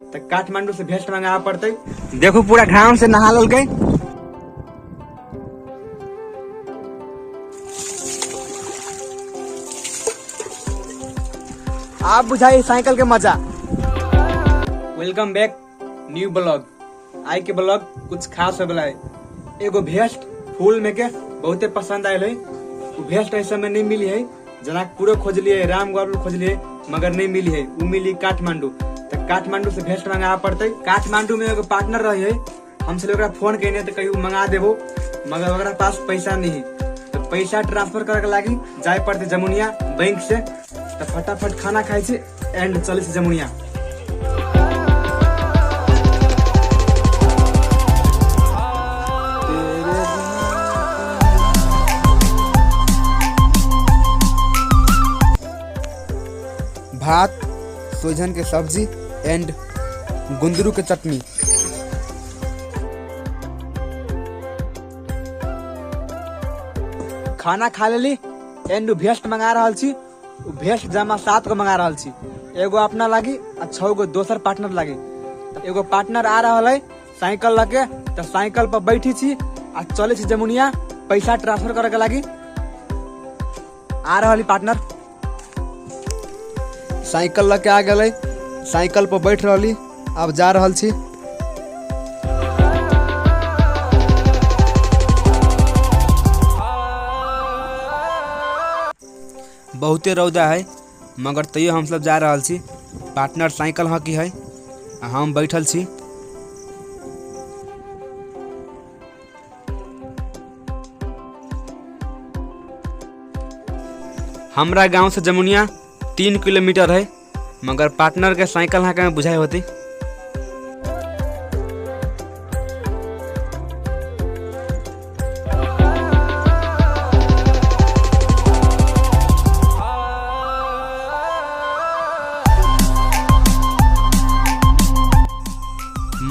तऽ काठमांडू से भेस्ट मंगाबे पड़तै। देखू पूरा घाम से नहा लेलकै। आप बुझाई साइकिल के मजा। Welcome back new blog. आइ के ब्लॉग कुछ खास होय वाला है। एगो भेस्ट फूल में के बहुते पसंद आयल है। उ भेस्ट ऐसा में नहीं मिली है, जनकपुरो खोजलिए, रामगढ़ खोजलिए, मगर नहीं मिली है। उ मिली काठमांडू। तो काठमांडू से भेस्ट मंगाबे पड़तै। काठमांडू में एगो पार्टनर रहे है, हम सब ओकरा फोन कयने तो कहियो मंगा देबो, मगर ओकरा पास पैसा नहीं है। तो पैसा ट्रांसफर करे के लागी जाय पड़तै जमुनिया बैंक से। तो फटाफट खाना खाइ छी एंड चलै छी जमुनिया। भात, सोजन के सब्जी एंड गुंदरू के चटनी। खाना खा लेली एंड भेस्ट मंगा रहल छी। उ भेस्ट जमा 7 गो मंगा रहल छी, एगो अपना लागी आ 6 गो दोसर पार्टनर लागी। एगो पार्टनर आ रहल है साइकिल लके, तो साइकिल पर बैठी छी आ चले छी जमुनिया पैसा ट्रांसफर करे के लागी। आ रहल पार्टनर साइकिल लके आ गेलै, साइकिल पर बैठ रहली, अब जा रहल छी। बहुते रौदा है मगर तैयो हम सब जा रहल छी। पार्टनर साइकिल हकी है आ हम बैठल छी। हमरा गांव से जमुनिया 3 किलोमीटर है, मगर पार्टनर के साइकिल हाँके में बुझाई होती।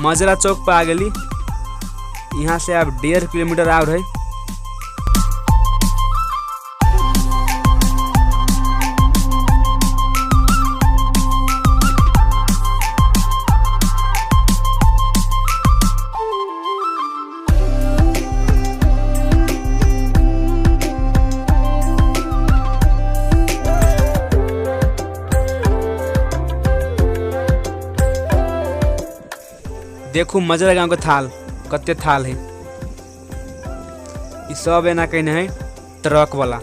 मजरा चौक पर आ गेली। यहाँ से अब 1.5 किलोमीटर और है। देखू मजरा गांव के थाल कते थाल है। ई सब एना कहने है ट्रक वाला।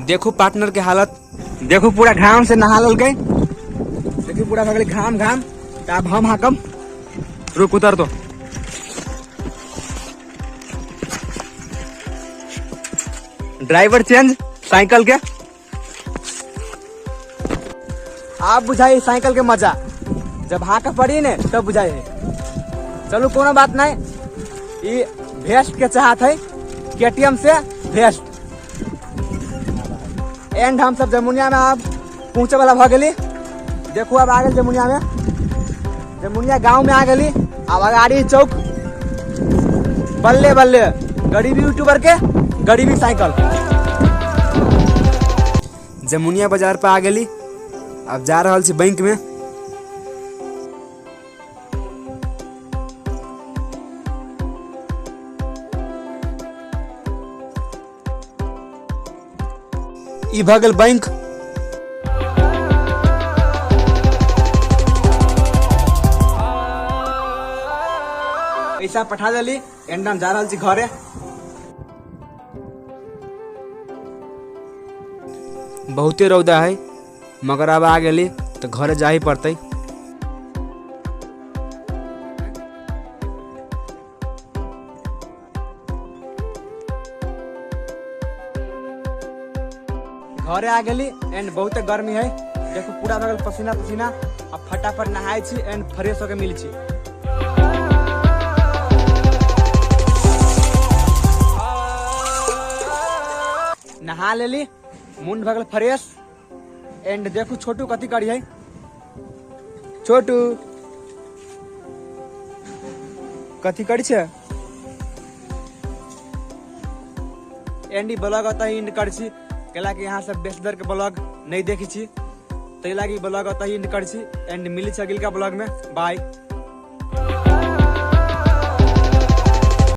देखू पार्टनर के हालत। देखू पूरा घाम से नहा लेलकै। देखू पूरा भऽ गेलै घाम घाम। तऽ आब हम हाकम। रुक उतर दो। ड्राइवर चेंज साइकिल के। आप बुझाई साइकिल के मजा जब हाक पड़ी ने तब बुझाई है। चलू कोनो बात नहीं, ई भेस्ट के चाहत है केटीएम से भेस्ट। एंड हम सब जमुनिया में अब पहुँचे वाला भ गेली। देखू अब आ गेल जमुनिया में, जमुनिया गांव में आ गेली। अब अगाड़ी चौक बल्ले बल्ले गरीबी यूट्यूबर के गरीबी साइकिल। जमुनिया बाजार पर आ गेली। अब जा रहल छी बैंक में। ई भ गेल बैंक। पैसा पठा देली एंड हम जा रहल छी घरे। बहुते रौदा है मगर अब आ गेली तो घरे जा ही पड़तै। घरे आ गेली एंड बहुते गर्मी है। देखू पूरा भऽ गेल पसीना पसीना। अब फटाफट नहाय छी एंड फ्रेश होके मिल छी। नहा लेली, मुंड भऽ गेल फ्रेश। एंड देखू छोटू कथी करी है। छोटू कथी करी छे? एंड ई ब्लॉग ओतऽ एंड करै छी। कैला कि अहाँ सब बेसी देर के ब्लॉग नहीं देखै छी, ताहि लागी ब्लॉग ओतऽ ही एंड करै छी एंड मिलै छी अगिलका ब्लॉग में। बाय।